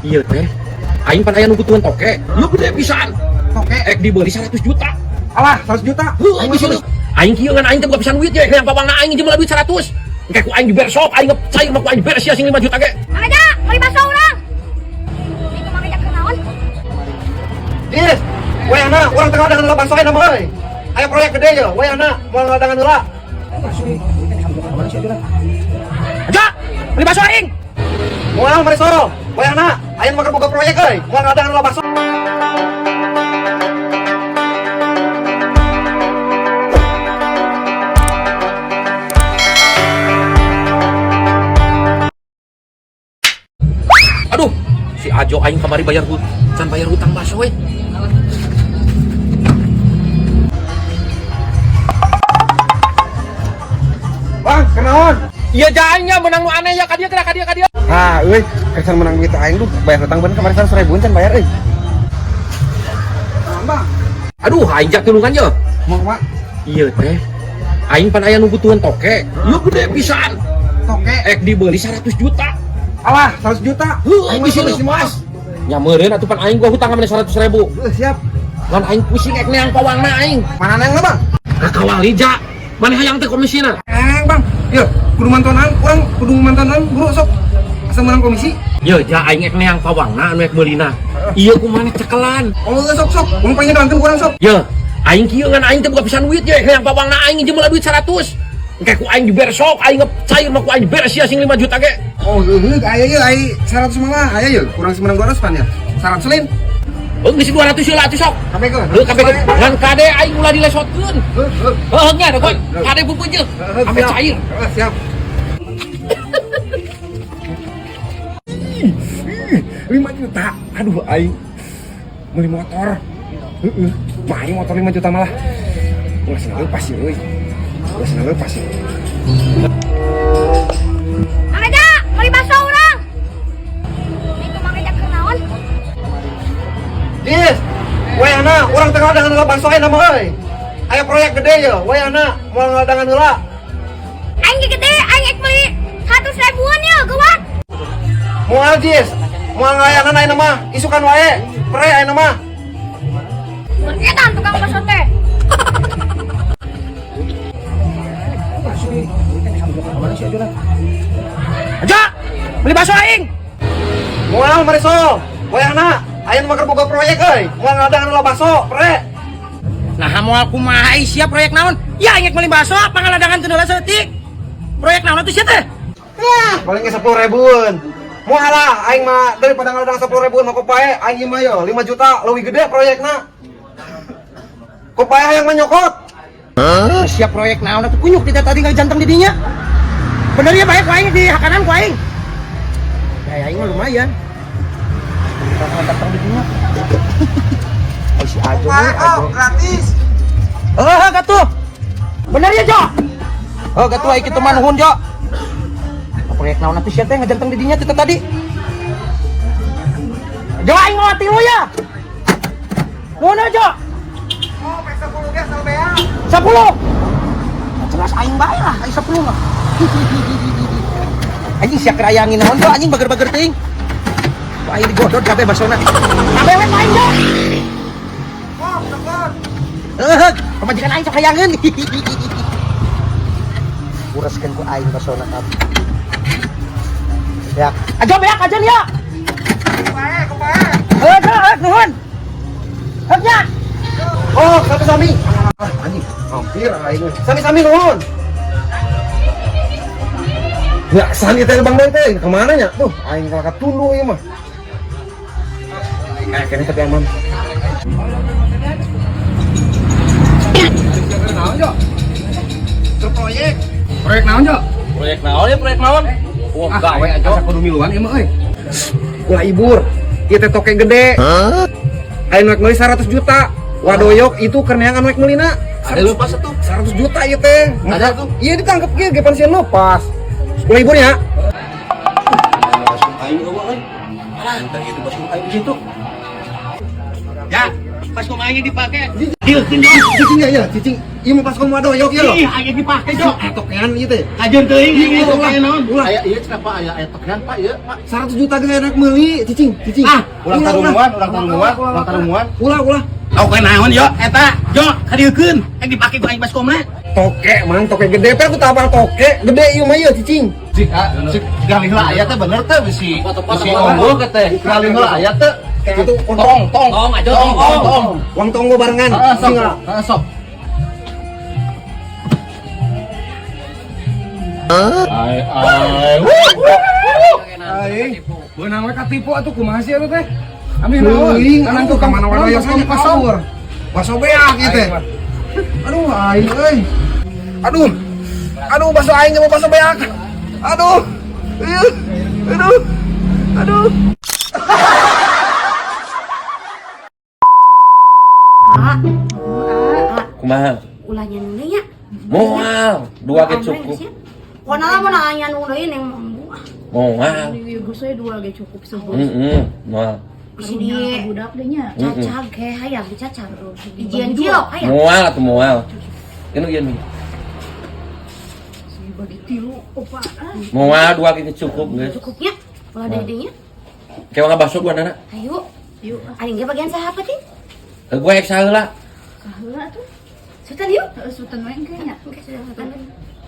Iya teh. Aing pan aya nu butuhan toke. Ieu gede pisan. Toke. Ek dibeli 100 juta. Alah, 100 juta. Heuh, aing bisa. Aing kieu ngan aing teh boga pisan duit ye, hayang pawangna aing jeung duit 100. Engke ku aing diber sok, aing cair mah ku aing diber sia sing 5 juta ge. Mang Eja, meuli bakso urang. Itu Mang Eja keur naon? Yes. Wayahna urang tengah dengan heula bakso ayeuna mah euy. Aya proyek gede ye, wayahna moal ngadagan heula. Aja, beli bakso aing. Moal Marisol, wayahna aya nu boga proyek euy, moal ngadagan heula bakso. Aduh, si Ajo aing kamari bayar can bayar hutang bakso we. Bang, kenaon? Iya jaangnya menang nu aneh ya ka dieu ka dieu ka dieu. Ah, euy, kesan menang duit aing duh, bayar hutang bener kemarin 100 ribuan can bayar euy. Bang, Aduh, aing jak tulungan ye. mau kumaha? Iya teh. Aing pan aya nu butuhan toke. Ieu gede pisan. Toke. Ek dibeli 100 juta. Alah, 100 juta. Heuh, Aing aing bisa mah lepas. Nya meureun atuh pan aing gua hutang ka maneh 100 ribu. Heuh, siap. Ngan aing pusing ek neang pawangna aing. Mana neng bang? Ka kawali ja. Maneh hayang teh komisina. Neng bang, yuk, kudu mantonan, urang kudu mantonan, buru sok. Asa menang komisi. Ye ja aing ek neang pawangna anu ek meulina. Ieu ku maneh cekelan. Oh, sok sok, urang pengen doangkeun ku urang sok. Ye, aing kieu ngan aing teh boga pisan duit ye, hayang pawangna aing jeung meula duit 100. Engke ku aing diber sok, aing cair mah ku aing diber sia sing 5 juta ge. Oh, heuh, aya ye, ai 100 malah, aya ye, kurang semenang 200 pan ya. 100 lain. Heuh geus 200 heula atuh sok. Kabeh Heuh kabeh ngan kade aing ulah dilesotkeun. Heuh, heuh. Heuh nya da kade pupeun Ame cair. Heuh, siap. 5 juta. Aduh aing beli motor. Heeh, mah aing motor 5 juta malah. Ulah senang lepas sih euy. Ulah senang lepas sih. Mang Eja, meuli bakso urang. Itu Mang Eja keur naon? Yes. Wayahna urang tengah dengan heula bakso ayeuna mah euy. Aya proyek gede ye, wayahna moal ngadagan heula. Aing ge gede, aing ek meuli 100 ribuan ye, geuwat. Moal jis. Moal ngayanan ayeuna mah, isukan wae. Pre ayeuna mah. Edan tukang bakso teh. Aja, beli bakso aing. Moal Marisol, wayahna aya nu keur boga proyek euy, moal ngadagan heula bakso, pre. Nah, moal kumaha sia proyek naon? Ya aing meuli bakso pangaladangan teu heula saeutik. Proyek naon atuh sia teh? Paling ge 10 ribuan. Moal lah aing mah daripada ngadagan 10 ribuan mah kopae aing mah yo 5 juta leuwih gede proyekna. Kopae hayang mah nyokot. Sia proyek naon atuh kunyuk tidak tadi ngajanteng di dinya. Bener ya baik ku aing di hakanan ku aing. Ya aing mah lumayan. Ngajanteng di dinya. Ai si Ajo mah Ajo. gratis. Eh, gatuh. Bener ya, Jo? Oh, gatuh aing kitu mah nuhun, Jo. Proyek naon atuh sia teh ngajanteng di dinya teh tadi. Jo aing mau tilu ya. Nuhun Jo. Oh, pek 10 ge asal bea. 10. Nah, jelas aing bae lah, aing 10 mah. Anjing sia keur aya angin naon Jo anjing bager-bager teuing. Ku aing digodot kabeh basona. Kabeh we ku aing Jo. Oh, telepon. Heuh, pamajikan aing sok hayangeun. Ureskeun ku aing basona kabeh. Ya, aja beak aja ya. Kopae, kopae. Heuh, Jo, heuh, nuhun. Heuh nya. Oh, sami-sami. Ah, anjing, hampir aing. Sami-sami nuhun. Ya, sani teh Bang Boy teh kemana nya? Tuh, aing kalah tunduh ieu mah. Eh, kayaknya tapi aman. Naon, Jo? Proyek. Proyek naon, Jo? Proyek naon ya proyek naon? Wah, gawe aja. Asa kudu miluan ieu mah euy. Ulah ibur. Ieu teh toke gede. Aing nu meuli 100 juta. Wadoyok itu keur neangan wek meulina. Ada lepas atuh. 100 juta ieu teh. Ada tuh. Iya ditangkep kieu ge pan sieun lepas. Ulah ibur nya. Aing eueuh euy. Alah, entar itu bakso aing di situ. Ya, Baskom aing dipake. Ieu keun. Cicing ya, ya, cicing. Ieu mah baskom wadoyok ieu lho. Ih, aing dipake, Jo. Tokean ieu teh. Kajeun teuing aing Ulah, tokean naon. ulah. Aya ieu cenah Pak, aya aya tokean Pak ieu, Pak. 100 juta ge enak meuli, cicing, cicing. Ah, ulang tarunguan, ulang tarunguan, ulang tarunguan. Ulah, ulah. Tokean naon, Jo? Eta, Jo, kadieukeun. Aing dipake ku aing baskomna. Toke, mang, toke gede, per aku tapal toke, gede ieu mah ieu cicing. Cik, ah, cik galih lah aya teh bener teh bisi. Bisi unggul ke teh. Galih lah aya teh. Kayak itu Tong, tong. Tong, aja, tong, tong. tong, tong. Uang tonggo barengan. Heeh, sok. Cicing lah. Heeh, sok. Ai ai. Aing. Beunang we katipu atuh kumaha sih atuh teh? Amih naon? Teuing, Kan aduh, tukang ka mana wadoyok baskom aja kosong. kabur. Baso beak ieu teh. Aduh, aing euy. Aduh. Aduh, baso aing mau baso beak. Aduh. Ieu. Aduh. Aduh. Ah, ah, Kumaha? ulah nyanung deui nya. Moal, dua ge cukup. Kona lah mau nanya nung deui neng mambu. Moal. Ieu geus we dua ge cukup sebut. Heeh, moal. Bisi di Budak deh nya. cacag ke hayang dicacag. Ijian cilok hayang. Moal atuh moal. Ieu ieu nih. Bagi tilu opat ah. Moal dua ge cukup geus. Cukupnya ulah deui deui nya. Kayak ngabaso dua nana. Ayo. Yuk ah, Aing ge bagian saha penting? Gue ek saheula. kaheula tuh. Sultan yuk. Heeh, sultan we engke nya. Oke, sudah sultan.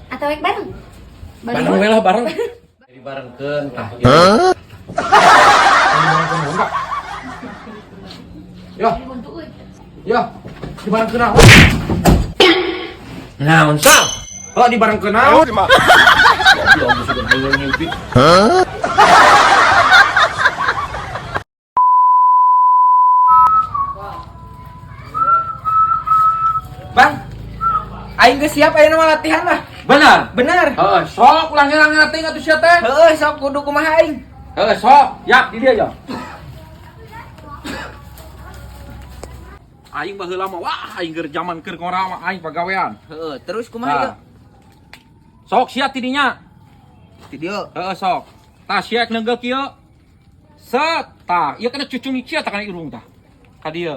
Atau ek bareng? Bareng we lah bareng. Jadi barengkeun tah. Hah? Yo. Yo, dibarengkeun naon? Naon sal? Oh, dibarengkeun naon? Goblok geus sudah ngimpi. Bang, aing geus siap ayeuna mah latihan lah. Benar. Bener. Heeh, sok ulah ngelang teuing atuh sia teh. Heeh, sok kudu kumaha aing. Heeh, sok. Yak di dia ya. Aing baheula mah wah aing keur jaman keur ngora mah aing pagawean. Heeh, terus kumaha ieu? Nah. Sok sia tidinya. Ti dieu. Heeh, sok. Tah sia neunggeul kieu. Set, tah ieu kana cucung cia tah kana irung tah. Ka dieu.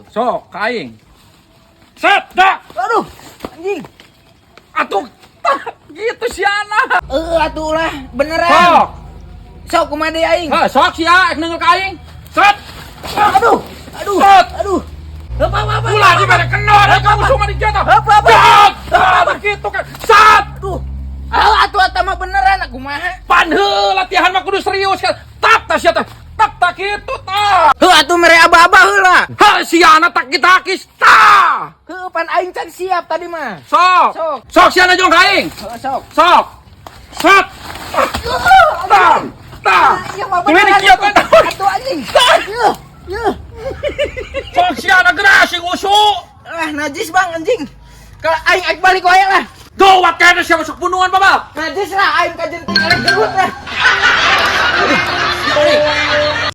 Sok ka aing. Set, dah. Aduh, anjing. Atuh tah gitu siana. Heeh, atuh lah, beneran. Sok. Sok kumaha deui aing? Heh, sok sia ek neunggeul ka aing. Set. Aduh, aduh, Set. aduh. Apa apa apa. Ulah di mana kenor, kamu cuma di jatuh. Apa, apa? Set. Tah gitu kan. Set. Aduh. Ah, atuh eta mah beneran aku kumaha? Pan heuh latihan mah kudu serius kan. Tap tah sia teh. Tap tak kitu tah. Heuh, atuh mere aba-aba heula. Ha siana tak kitakis tah. Heuh, pan aing can siap tadi mah. Sok. Sok. Sok siana jong ka aing. Heeh, sok. Sok. Set. Tah. Tah. Iya mah Tuluy beneran. dikieu kan. Atuh anjing. Yeuh, yeuh. Sok siana geura sing usu. Ah, najis bang anjing. Kalau aing aing balik wae lah. Gawat kayaknya siapa sok bunuhan babal. Najis lah aing kajenting elek gelut lah.